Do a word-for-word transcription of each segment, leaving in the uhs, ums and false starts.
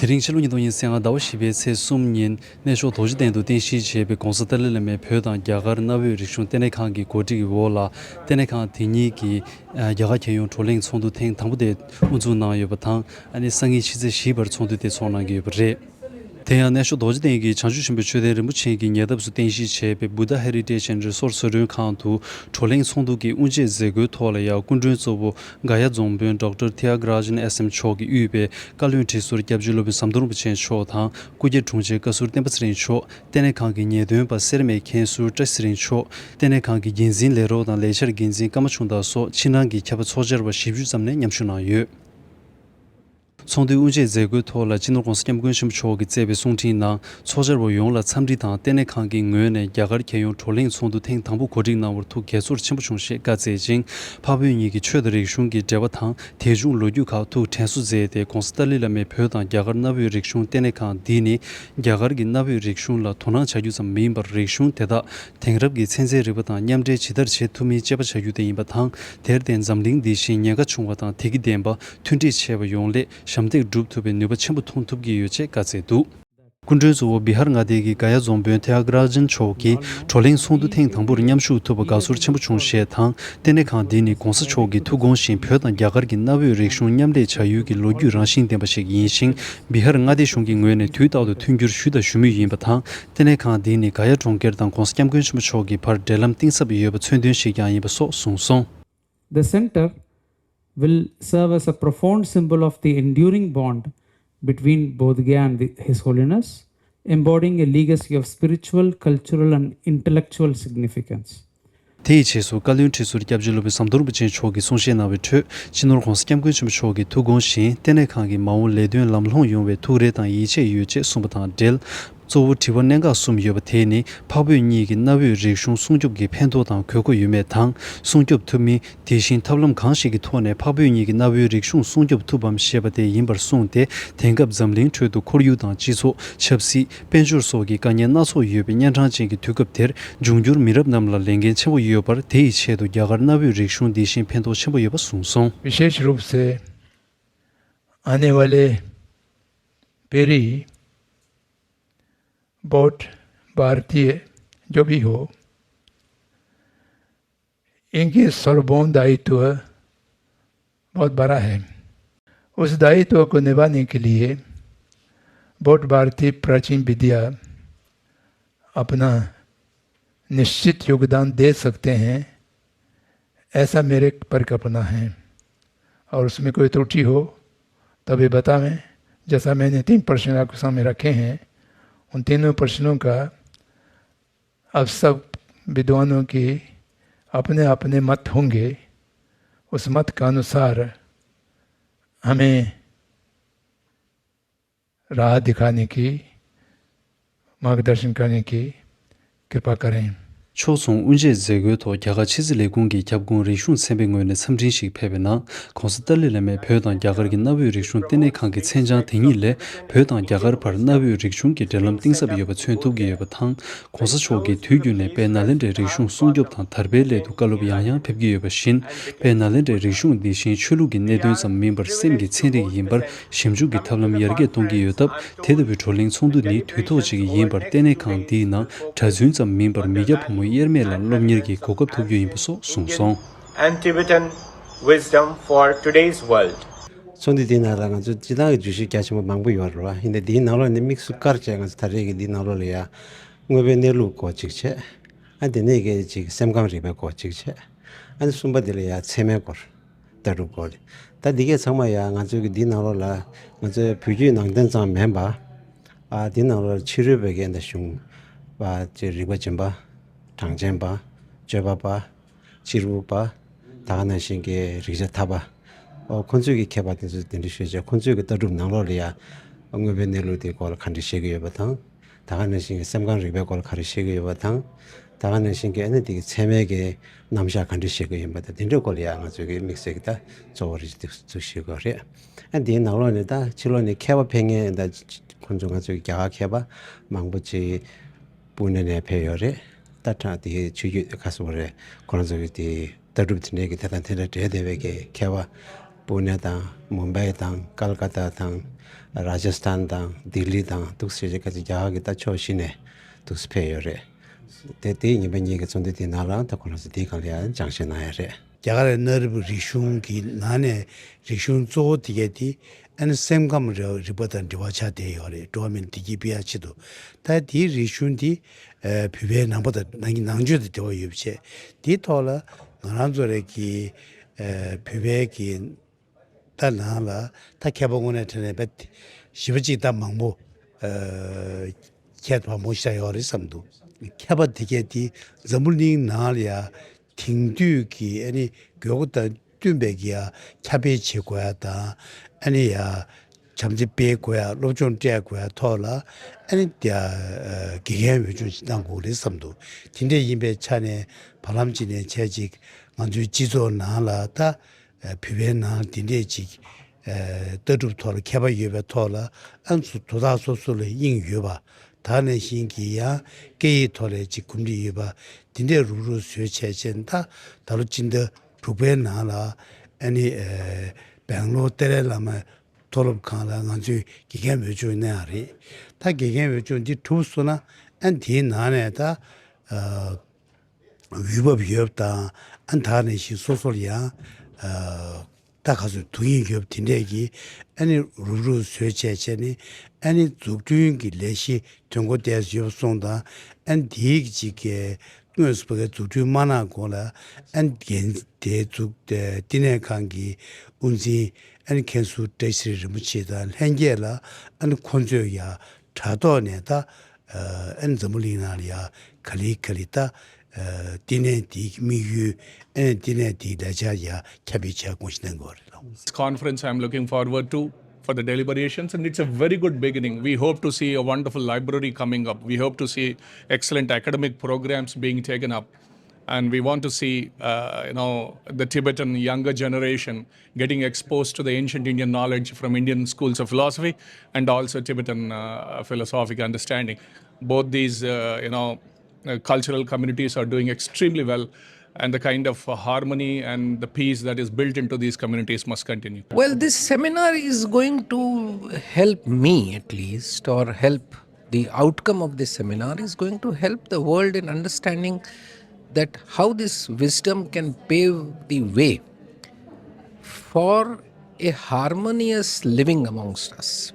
དེ་རིང་ཕྱི་ལོ་ཉིས་སྟོང་ཉི་ཤུ་རྩ་ལྔ་ཟླ་བ་བཞི་པའི་ཚེས་གསུམ་ཉིན་གནས་མཆོག་རྡོ་རྗེ་གདན་དུ་རྟེན་གཞི་བྱས་པའི་༧གོང་ས་ཏཱ་ལའི་བླ་མའི་བོད་དང་རྒྱ་གར་གནའ་བོའི་རིག་གཞུང་ལྟེ་གནས་ཁང་གི་གོ་སྒྲིག་གི་འོག་ལ་ལྟེ་གནས་ཁང་དེ་ཉིད་ཀྱིས་རྒྱ་གར་རྒྱལ་ཡོངས་བགྲོ་གླེང་ཚོགས་འདུ་ཐེངས་དང་པོ་དེ་དབུ་འཛུགས་གནང་ཡོད་པ་དང་། ཨ་ནི་སང་ཉིན་ཕྱི་ཚེས་བཞིའི་བར་ཚོགས་འདུ་དེ་འཚོགས་གནང་གི་ཡོད་པ་རེད། དེ་ཡང་གནས་མཆོག་རྡོ་རྗེ་གདན་གྱི་བྱང་ཆུབ་ཆེན་པོ་ཆོས་ལྡན་རིན་པོ་ཆེ་གི་ཉེ་འདབས་སུ་རྟེན་གཞི་བྱས་པའི་Buddha Heritage and Resource ཚོ་མགྲོན་ཁང་དུ་བགྲོ་གླེང་ཚོགས་འདུ་གི་དབུ་འབྱེད་མཛད་སྒོའི་ཐོག་ལ་ཡང་སྐུ་མགྲོན་གཙོ་བོ་ག་ཡ་རྫོང་དཔོན་Doctor Thiagaraj S M མཆོག་གིས་དབུས་པའི་བཀའ་བློན་ཁྲི་ཟུར་སྐྱབས་རྗེ་སློབ་དཔོན་ཟམ་གདོང་རིན་པོ་ཆེ་མཆོག་དང་སྐུ་སྒེར་དྲུང་ཆེ་བཀའ་ཟུར་བསྟན་པ་ཚེ་རིང་མཆོག་ལྟེ་གནས་ཁང་གི་ངེས་སྟོན་པ་སེར་སྨད་མཁན་ཟུར་བཀྲ་ཚེ་རིང་མཆོག་ལྟེ་གནས་ཁང་གི་འགན་འཛིན་ལས་རོགས་དང་ལས་འཆར་འགན་འཛིན་ཀརྨ་ཆུང་བདག་སོགས་ཕྱི་ནང་གི་ཁྱབ་པ་ཚོགས་བཅར་བ་བཞི་བཅུ་ཙམ་ནས་མཉམ་ཞུགས་གནང་ཡོད། ཚོགས་འདུའི་དབུ་འབྱེད་མཛད་སྒོའི་ཐོག་ལ་སྤྱི་ནོར་༧གོང་ས་༧སྐྱབས་མགོན་ཆེན་པོ་མཆོག་གིས་སྩལ་བའི་གསུང་འཕྲིན་ནང་ཚོགས་བཅར་བ་ཡོངས་ལ་འཚམས་འདྲི་དང་ལྟེ་གནས་ཁང་གི་ངོས་ནས་རྒྱ་གར་རྒྱལ་ཡོངས་བགྲོ་གླེང་ཚོགས་འདུ་ཐེངས་དང་པོ་གོ་སྒྲིག་གནང་བར་ཐུགས་དགྱེས་ཚོར་ཆེན་པོ་བྱུང་ཞེས་བཀའ་སྩལ་ཅིང་། འཕགས་བོད་གཉིས་ཀྱི་ཆོས་དང་རིག་གཞུང་གི་འབྲེལ་བ་དང་དད་གཞུང་ལོ་རྒྱུས་ཁག་ཐུགས་དྲན་གསོ་མཛད་དེ། ༧གོང་ས་ཏཱ་ལའི་བླ་མས་བོད་དང་རྒྱ་གར་གནའ་བོའི་རིག་གཞུང་ལྟེ་གནས་ཁང་འདི་ནི་རྒྱ་གར་གྱི་གནའ་བོའི་རིག་གཞུང་ལ་དོ་སྣང་བྱ་རྒྱུ་ཙམ་མིན་པར་རིག་གཞུང་དེ་དག་དེང་རབས་ཀྱི་ཚན་རྩལ་རིག་པ་དང་མཉམ་འབྲེལ་ཇི་ལྟར་བྱེད་ཐུབ་མིན་དཔྱད་པ་བྱ་རྒྱུ་དེ་ཡིན་པ་དང་། དེར་བརྟེན་འཛམ་གླིང་འདི་བཞིན་ཉེན་ཁ་ཆུང་བ་དང་བདེ་སྐྱིད་ལྡན་པ། མཐུན་སྒྲིལ་ཆེ་བ་ཡོང་སླད་ཞབས་འདེགས་སྒྲུབ་ཐུབ་པའི་ནུས་པ་ཆེན་པོ་ཐོན་ཐུབ་ཀྱི་ཡོད་ཅེས་བཀའ་སྩལ་འདུག་སྐུ་མགྲོན་གཙོ་བོ་བི་ཧར་མངའ་སྡེ་གི་ག་ཡ་རྫོང་དཔོན་ཐེ་ཡ་ག་ར་ཇན་མཆོག་གིས་བགྲོ་གླེང་ཚོགས་འདུ་ཐེངས་དང་པོར་མཉམ་ཞུགས་ཐུབ་པ་དགའ་ཚོར་ཆེན་པོ་བྱུང་ཞེས་དང་། ལྟེ་གནས་ཁང་འདི་ནི་༧གོང་ས་མཆོག་གི་ཐུགས་དགོངས་བཞིན་བོད་དང་རྒྱ་གར་གྱི་གནའ་བོའི་རིག་གཞུང་མཉམ་ལས་བྱ་ཡུལ་གྱི་ལོ་རྒྱུས་རང་བཞིན་ལྡན་པ་ཞིག་ཡིན་ཞིང་། བི་ཧར་མངའ་སྡེ་གཞུང་གི་ངོས་ནས་དུས་རྟག་ཏུ་མཐུན་འགྱུར་ཞུས་དང་ཞུ་མུས་ཡིན་པ་དང་། ལྟེ་གནས་ཁང་འདི་ནི་ག་ཡ་གྲོང་ཁྱེར་དང་༧གོང་ས་༧སྐྱབས་མགོན་ཆེན་པོ་མཆོག་གི་བར་འབྲེལ་ལམ་གཏིང་ཟབ་ཡོད་པ་མཚོན་དོན་ཞིག་ཀྱང་ཡིན་པ་སོགས་གསུངས་སོང་། The center will serve as a profound symbol of the enduring bond between Bodh Gaya and the, His Holiness, embodying a legacy of spiritual, cultural, and intellectual significance. དེ་ཡི་རྗེས་སུ་བཀའ་བློན་ཁྲི་ཟུར་སྐྱབས་རྗེ་སློབ་དཔོན་ཟམ་གདོང་རིན་པོ་ཆེ་མཆོག་གིས་གསུང་བཤད་གནང་བའི་ཁྲོད། སྤྱི་ནོར་༧གོང་ས་༧སྐྱབས་མགོན་ཆེན་པོ་མཆོག་གི་ཐུགས་དགོངས་བཞིན་ལྟེ་གནས་ཁང་གི་མ་འོངས་ལས་དོན་ལམ་ལྷོང་ཡོང་བའི་ཐུགས་རེ་དང་ཡིད་ཆེས་ཡོད་ཅེས་གསུངས་པ་དང་འབྲེལ། གཙོ་བོ་དྲི་བ་གནད་འགག་གསུམ་ཡོད་པ་དེ་ནི། འཕགས་བོད་གཉིས་ཀྱི་གནའ་བོའི་རིག་གཞུང་སྲུང་སྐྱོབ་ཀྱི་ཕན་ཐོགས་དང་དགོས་མཁོ་ཡོད་མེད་དང་། སྲུང་སྐྱོབ་ཐུབ་མིན། དེ་བཞིན་ཐབས་ལམ་གང་ཞིག་གི་ཐོག་ནས་འཕགས་བོད་གཉིས་ཀྱི་གནའ་བོའི་རིག་གཞུང་སྲུང་སྐྱོབ་ཐུབ་བམ་ཞེས་པ་དེ་ཡིན་པར་གསུངས་ཏེ། དེང་སྐབས་འཛམ་གླིང་ཁྲོད་དུ་ཁོར་ཡུག་དང་སྤྱི་ཚོགས། ཆབ་སྲིད། དཔལ་འབྱོར་སོགས་ཀྱི་དཀའ་ངལ་སྣ་ཚོགས་ཡོད་པའི་གཉན་འཕྲང་ཅན་གྱི་དུས་སྐབས་དེར། འབྱུང་འགྱུར་མི་རབས་རྣམས་ལ་ལས་འགན་ཆེན་པོ་ཡོད་པར། དེ་ཡི་ཆེད་དུ་རྒྱ་གར་གནའ་བོའི་རིག་གཞུང་འདི་བཞིན་ཕན་ཐོགས་ཆེན་པོ་ཡོད་པ་གསུངས་སོང་། विशेष रूप से आने वाले पीढ़ी, बहुत भारतीय जो भी हो, इनकी सार्वभौम दायित्व बहुत बड़ा है। उस दायित्व को निभाने के लिए बहुत भारतीय प्राचीन विद्या अपना निश्चित योगदान दे सकते हैं, ऐसा मेरे परिकल्पना है। और उसमें कोई त्रुटि हो, तभी बतावें। जैसा मैंने तीन प्रश्न आपके सामने रखे हैं, उन तीनों प्रश्नों का अब सब विद्वानों के अपने-अपने मत होंगे। उस मत का अनुसार हमें राह दिखाने की, मार्गदर्शन करने की कृपा करें। ཕྱོགས་མཚུངས་དབུ་འབྱེད་མཛད་སྒོའི་ཐོག་རྒྱ་གར་ཕྱི་སྲིད་ལས་ཁུངས་ཀྱི་ཁྱབ་ཁོངས་རིག་གཞུང་ཚན་པའི་ངོས་ནས་འཚམས་འཕྲིན་ཞིག་ཕེབས་པའི་ནང་། ྋགོང་ས་ཏཱ་ལའི་བླ་མས་བོད་དང་རྒྱ་གར་གྱི་གནའ་བོའི་རིག་གཞུང་ལྟེ་གནས་ཁང་གི་མཚན་བྱང་དེ་ཉིད་ལས། བོད་དང་རྒྱ་གར་བར་གནའ་བོའི་རིག་གཞུང་གི་འབྲེལ་ལམ་གཏིང་ཟབ་ཡོད་པ་མཚོན་ཐུབ་ཀྱི་ཡོད་པ་དང་། ྋགོང་ས་མཆོག་གིས་དུས་རྒྱུན་ནས་དཔལ་ནཱ་ལེནྡྲའི་རིག་གཞུང་སྲུང་སྐྱོབ་དང་དར་སྤེལ་སླད་དུ་བཀའ་སློབ་ཡང་ཡང་ཕེབས་ཀྱི་ཡོད་པ་བཞིན། དཔལ་ནཱ་ལེནྡྲའི་རིག་གཞུང་འདི་བཞིན་ཆོས་ལུགས་ཀྱི་གནད་དོན་ཙམ་མིན་པར་སེམས་ཀྱི་ཚན་རིག་ཡིན་པར་ཞིབ་འཇུག་གི་ཐབས་ལམ་ཡར་རྒྱས་གཏོང་གི་ཡོད་སྟབས། དེ་ལྟ་བུའི་བགྲོ་གླེང་ཚོགས་འདུ་ནི་དུས་ཐོག་ཅིག་ཡིན་པར། ལྟེ་གནས་ཁང་འདིའི་ནང་གྲྭ་བཙུན་ཙམ་མིན་པར། མི་སྐྱ་ཕོ་མོ་དབྱེར་མེད་ལ་སློབ་གཉེར་གྱི་གོ་སྐབས་ཐོབ་རྒྱུ་ཡིན་པ་སོགས་གསུངས་སོང་། And Tibetan wisdom for today's world. ཚོགས་འདུ་འདིའི་ནང་ལ་ང་ཚོ་སྤྱིར་བཏང་གི་བརྗོད་གཞི་རྒྱ་ཆེན་པོ་མང་པོ་ཡོད་རེད་བ། ཡིན་ནའི་འདིའི་ནང་ལོགས་ནས་དམིགས་སུ་བཀར་བྱས་ང་ཚོ་ད་རེས་ཀྱི་འདིའི་ནང་ལོགས་ལ་ཡ། དངོས་པོའི་གནས་ལུགས་སྐོར་གཅིག་བྱས། ཨ་དེ་ནས་ཀྱི་ཅིག་སེམས་ཁམས་རིག་པའི་སྐོར་གཅིག་བྱས། ཨ་ནི་གསུམ་པ་དེ་ལ་ཡ་ཚད་མའི་སྐོར། ལྟ་གྲུབ་སྐོར། ད་འདི་གས་ཚང་མ་ཡ་ང་ཚོའི་གི་འདི་ནང་ལོགས་ལ་ང་ཚོའི་བོད་བརྒྱུད་ནང་བསྟན་ཙམ་མིན་པ། ཨ་འདི་ནང་ལོགས་ལ་ཕྱི་རོལ་པའི་གི་ད་གཞུང་པ་ཅིག་རིག་པ་སྦྱིན་པ། གྲངས་ཅན་པ། སྤྱོད་པ་པ། སྤྱིར་བུ་པ། ད་ག་ནང་བཞིན་གྱི་རིག་བྱ་ཐར་པ། ཨོ་ཁོང་ཚོས་ཀྱི་མཁས་པ་དེ་ཚོས་དེ་འདྲ་ཤོད་བྱས། ཁོང་ཚོས་ཀྱི་ལྟ་གྲུབ་ནང་ལོགས་ལ་ཡ་དངོས་པོའི་གནས་ལུགས་དེའི་སྐོར་ལ་ག་འདྲ་བཤད་ཀྱི་ཡོད་པ་དང་། ད་ག་ནང་བཞིན་གྱི་སེམས་ཁམས་རིག་པའི་སྐོར་ལ་ག་རེ་བཤད་ཀྱི་ཡོད་པ་དང་། ད་ག་ནང་བཞིན་གྱི་ཨ་ནི་དེ་གི་ཚད་མའི་གི་རྣམ་གཞག་ག་འདྲ་བཤད་ཀྱི་ཡིན་པ་དང་། དེ་འདྲའི་སྐོར་ལ་ཡང་ང་ཚོས་ཀྱི་དམིགས་བསལ་གྱི་ད་གཙོ་བོ་རེ་ཅིག་ཏུ་ཞུ་དགོས་རེད། ཨ་དེའི་ནང་ལོགས་ནས་ད་ཕྱི་ལོགས་ནས་མཁས་པ་ཕེབས་མཁན་ད་ཁོང་ཚོ་ང་ཚོའི་རྒྱ་གར་མཁས་པ་མང་པོ་ཅིག་པུ་ནེ་ནས་ཕེབས་ཡོད་རེད། ད་དྲང་དེ་ཆོས་བརྒྱུད་ཁ་སོ་རེད། ཁོ་རང་ཚོ་གི་དེ་ལྟ་གྲུབ་དེ་འདྲའི་གི་དེ་དང་དེ་འདྲ་འབྲེལ་བསྡད་པའི་གི་མཁས་པ། པུ་ནེ་དང་མུམ་བྷའི་དང་ཀལ་ཀ་ཏ་དང་ར་ཇ་སི་ཐན་དང་ལྡི་ལི་དང་འདུག་སེ་བྱས་ཁ་ཅིག་རྒྱ་གར་གྱི་ད་ཕྱོགས་བཞི་ནས་འདུག་སེ་ཕེབས་ཡོད་རེད། དེ་དེའི་ཉིན་པ་གཉིས་ཀྱི་ཚོགས་འདུ་དེའི་ནང་ལ་ད་ཁོ་རང་ཚོ་དེའི་སྒང་ལ་ཡང་སྦྱང་བཤད་གནང་ཡ་རེད། རྒྱ་གར་གྱི་གནའ་རབས་རིག་གཞུང་གི་ནང་ནས་རིག་གཞུང་གཙོ་བོ་དེ་གས་དེ་ཨ་ནི་སེམས་ཁམས་རིག་པ་དང་འབྲེལ་བ་ཆགས་བསྡད་ཡོད་རེད། འགྲོ་བ་མིའི་བདེ་སྐྱིད་སྤེལ་ཡ་ཆེད་དུ། ད་དེའི་རིག་གཞུང་དེ་ཨ་བོད་པའི་ནང་པ་དང་ནང་ནང་ཆོས་དང་འབྲེལ་བ་ཡོད་པ་བྱས། དེའི་ཐོག་ལ་ང་རང་ཚོ་རང་གི་ཨ་བོད་པའི་གི་ད་ནང་ལ་ད་མཁས་པ་དངོས་གནས་དྲང་གནས་བས་ཞེ་པོ་ཅིག་ད་མང་པོ་ཨ་མཁས་པ་མང་པོ་ཞིག་ཡོད་རེད་བསམ་འདུག་མཁས་པ་དེ་གས་དེ་འཛམ་བུ་གླིང་ནང་ལ་ཡ་དེང་དུས་ཀྱི་ཨ་ནི་དགོས་མཁོ་དང་བསྟུན་པའི་གི་ཡ་ཁྱབ་སྤེལ་བྱེད་དགོས་ཡ་དང་ཨ་ནི་ཡ་བྱམས་བརྩེ་སྤེལ་དགོས་ཡ་སློབ་སྦྱོང་སྤྲད་དགོས་ཡ་ཐོག་ལ་ཨ་ནི་ཡ་དགེ་རྒན་འོས་སྦྱོང་ཞིག་གནང་དགོས་རེད་བསམ་འདུག་དེ་འདྲ་ཡིན་པའི་ཆ་ནས་བར་ལམ་ཅིག་ནས་བྱས་ཅིག་ང་ཚོའི་སྤྱི་ཚོགས་ནང་ལ་ད། བོད་པའི་ནང་འདི་འདྲས་ཅིག་ལྟ་གྲུབ་ཐོག་ལ་མཁས་པ་ཡོད་པའི་ཐོག་ལ་ཨ་ནི་དོ་བདག་སོ་སོ་ལ་དབྱིངས་ཡོད་པ། ད་ག་ནང་བཞིན་གྱི་ཡང་སྐད་ཡིག་ཐོག་ལ་ཅིག་གོམས་འདྲིས་ཡོད་པ། འདི་འདྲས་རུག་རུག་བཟོས་བྱས་བྱས་ད་ད་ལོ་སྤྱི་ཟླ་དྲུག་པའི་ནང་ལ་ཨ་ནི་སྦེང་ལོར་ཏཱ་ལའི་བླ་མ་མཐོ་སློབ་ཁང་ལ་ང་ཚོས་དགེ་རྒན་འོས་སྦྱོང་གནང་ཡ་རེད། ད་དགེ་རྒན་འོས་སྦྱོང་འདི་གྲུབ་སོང་ན་ཨ་ནི་དེའི་ནང་ནས་ད། འོས་བབ་ཡོད་པ་དང་ཨ་ནི་ད་ག་ནང་བཞིན་སོ་སོར་ཡང་ད་ག་ཚོད་དུ་ཡིན་ཡོད་པ་དེ་འདྲས་ཀྱི་ཨ་ནི་རུབ་རུབ་བཟོས་བྱས་བྱས་ནས་ཨ་ནི་འཛུགས་སྐྲུན་གྱི་ལས་གཞི་དོན་འཁོར་ཏོག་ཙམ་ཡོད་པ་སོང་དང་ཨ་ནི་དེའི་གཅིག་གི་དངོས་སུ་ཕ་གའི་འཛུགས་སྐྲུན་མ་གནང་གོང་ལ་ཨ་ནི་འགན་དེ་འཛུགས་བསྟི་གནས་ཁང་གི་དབུ་འཛིན་ཨ་ནི་མཁན་ཟུར་བཀྲ་ཤིས་རིན་པོ་ཆེ་དང་ལྷན་རྒྱས་ལ་ཨ་ནི་ཁོང་ཚོས་ཡ་དྲ་ཐོག་ནས་ད། ཨ་ནི་འཛམ་བུ་གླིང་ནང་ལ་ཡ་ག་ལེ་ག་ལེ་ད་བསྟི་གནས་དེའི་དམིགས་ཡུལ་ཨ་ནི་བསྟི་གནས་དེའི་ལས་འཆར་ཡ་ཁྱབ་སྤེལ་བྱས་དགོངས་ཞུ་གནང་དགོས་རེད་ལགས། This conference I'm looking forward to for the deliberations, and it's a very good beginning. We hope to see a wonderful library coming up. We hope to see excellent academic programs being taken up. And we want to see, uh, you know, the Tibetan younger generation getting exposed to the ancient Indian knowledge from Indian schools of philosophy and also Tibetan uh, philosophic understanding. Both these, uh, you know, uh, cultural communities are doing extremely well, and the kind of uh, harmony and the peace that is built into these communities must continue. Well, this seminar is going to help me at least, or help the outcome of this seminar is going to help the world in understanding that how this wisdom can pave the way for a harmonious living amongst us.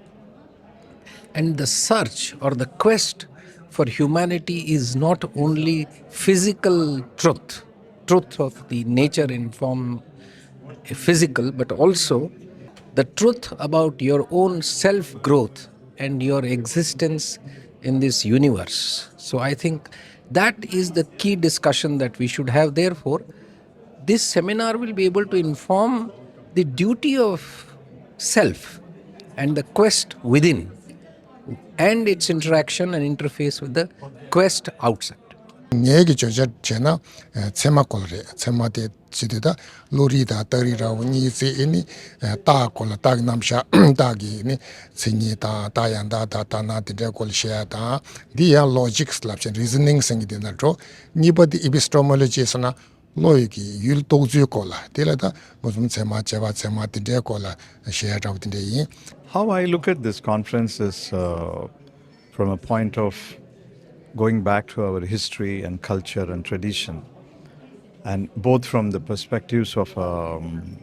And the search or the quest for humanity is not only physical truth, truth of the nature in form physical, but also the truth about your own self growth and your existence in this universe. So I think that is the key discussion that we should have. Therefore, this seminar will be able to inform the duty of self and the quest within and its interaction and interface with the quest outside. ངའི་གི་བརྗོད་བྱ་བྱས་ན་ཚད་མ་སྐོར་རེད། ཚད་མ་དེ་བྱེད་དུས་ད་བློ་རིག་དང་རྟགས་རིགས་ར་བ་གཉིས་ཚེ་ཨེ་ནི་རྟགས་སྐོར་ལ་རྟགས་ཀྱི་རྣམ་གཞག་རྟགས་ཀྱི་ཨེ་ནི་མཚན་ཉིད་དང་རྟགས་ཡང་དག་དང་ལྟར་སྣང་དེ་འདྲའི་སྐོར་ལ་བཤད་ཡ་དང་འདི་ཡང་ལོ་ཇིག་ལབ་བྱས་རི་ཛི་ནིང་ཟེར་གྱི་དེ་ན་འགྲོ། གཉིས་པ་དེ་ཨི་པི་སི་ཊོ་མོ་ལོ་ཇི་ཟེར་ན། བློ་ཡི་གི་ཡུལ་རྟོགས་ཚུལ་སྐོར་ལ་དེ་ལ་ད་མངོན་སུམ་ཚད་མ་དཔྱད་པ་ཚད་མ་དེ་འདྲའི་སྐོར་ལ་བཤད་ཡ་འདྲ་བོ་དེ་འདྲ་ཡིན། How I look at this conference is uh, from a point of going back to our history and culture and tradition, and both from the perspectives of um,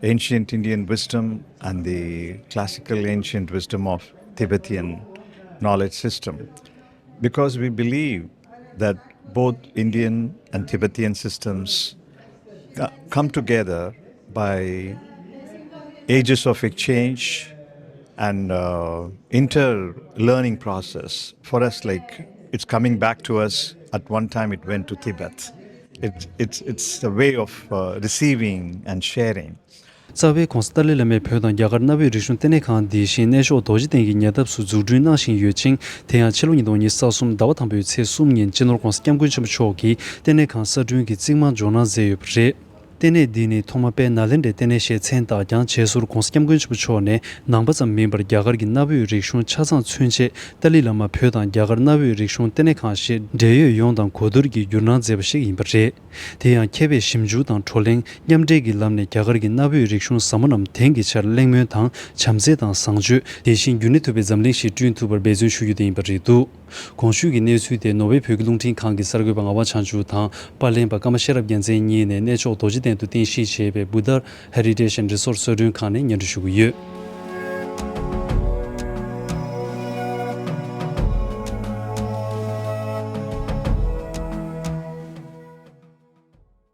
ancient Indian wisdom and the classical ancient wisdom of Tibetan knowledge system. Because we believe that both Indian and Tibetan systems co- come together by ages of exchange and uh, inter learning process. For us, like, it's coming back to us. At one time, it went to Tibet. It, it's, it's a way of uh, receiving and sharing. རྩ་བའི་༧གོང་ས་ཏཱ་ལའི་བླ་མས་བོད་དང་རྒྱ་གར་གནའ་བོའི་རིག་གཞུང་ལྟེ་གནས་ཁང་འདི་བཞིན་གནས་མཆོག་རྡོ་རྗེ་གདན་གྱི་ཉེ་འདབས་སུ་འཛུགས་སྐྲུན་གནང་བཞིན་ཡོད་ཅིང་། དེ་ཡང་ཕྱི་ལོ་ཉིས་སྟོང་ཉི་ཤུ་རྩ་གསུམ་ཟླ་བ་དང་པོའི་ཚེས་གསུམ་ཉིན་སྤྱི་ནོར་༧གོང་ས་༧སྐྱབས་མགོན་ཆེན་པོ་མཆོག་གིས་ལྟེ་གནས་ཁང་གསར་སྐྲུན་གྱི་རྩིག་རྨང་འཇོག་གནང་མཛད་ཡོད་པ་རེད། ལྟེ་གནས་འདི་ནི་ཐོག་མ་དཔལ་ནཱ་ལེནྡྲའི་ལྟེ་གནས་ཞེས་མཚན་བཏགས་ཀྱང་རྗེས་སོར་༧གོང་ས་༧སྐྱབས་མགོན་ཆེན་པོ་མཆོག་ནས་ནང་པ་ཙམ་མིན་པར་རྒྱ་གར་གྱི་གནའ་བོའི་རིག་གཞུང་ཆ་ཚང་མཚོན་ཆེད་ཏཱ་ལའི་བླ་མ་བོད་དང་རྒྱ་གར་གནའ་བོའི་རིག་གཞུང་ལྟེ་གནས་ཁང་ཞེས་འབྲེལ་ཡོད་ཡོངས་དང་གོ་བསྡུར་གྱིས་བསྒྱུར་གནང་མཛད་པ་ཞིག་ཡིན་པ་རེད། དེ་ཡང་མཁས་པས་ཞིབ་འཇུག་དང་བགྲོ་གླེང་མཉམ་འབྲེལ་གྱི་ལམ་ནས་རྒྱ་གར་གྱི་གནའ་བོའི་རིག་གཞུང་ཟབ་མོ་རྣམས་དེང་གི་ཆར་གླེང་མོལ་དང་བྱམས་བརྩེ་དང་བཟང་སྤྱོད་དེ་བཞིན་རྒྱུན་གནས་ཐུབ་པའི་འཛམ་གླིང་ཞིག་བསྐྲུན་ཐུབ་པར་འབད་བརྩོན་ཞུ་རྒྱུ་དེ་ཡིན་པ་རེད་འདུག། གོང་ཞུས་ཀྱི་གནས་ཚུལ་དེ་ནོར་ཝེ་བོད་ཀྱི་རླུང་འཕྲིན་ཁང་གི་གསར་འགོད་པ་ངག་དབང་བྱང་ཆུབ་དང་པར་ལེན་པ་ཀརྨ་ཤེས་རབ་རྒྱལ་མཚན་གཉིས་ནས་གནས་མཆོག་རྡོ་རྗེ་གདན་དུ་རྟེན་གཞི་བྱས་པའི་Buddha Heritage and Resource གསོལ་མགྲོན་ཁང་ནས་སྙན་སྒྲོན་ཞུ་གི་ཡོད།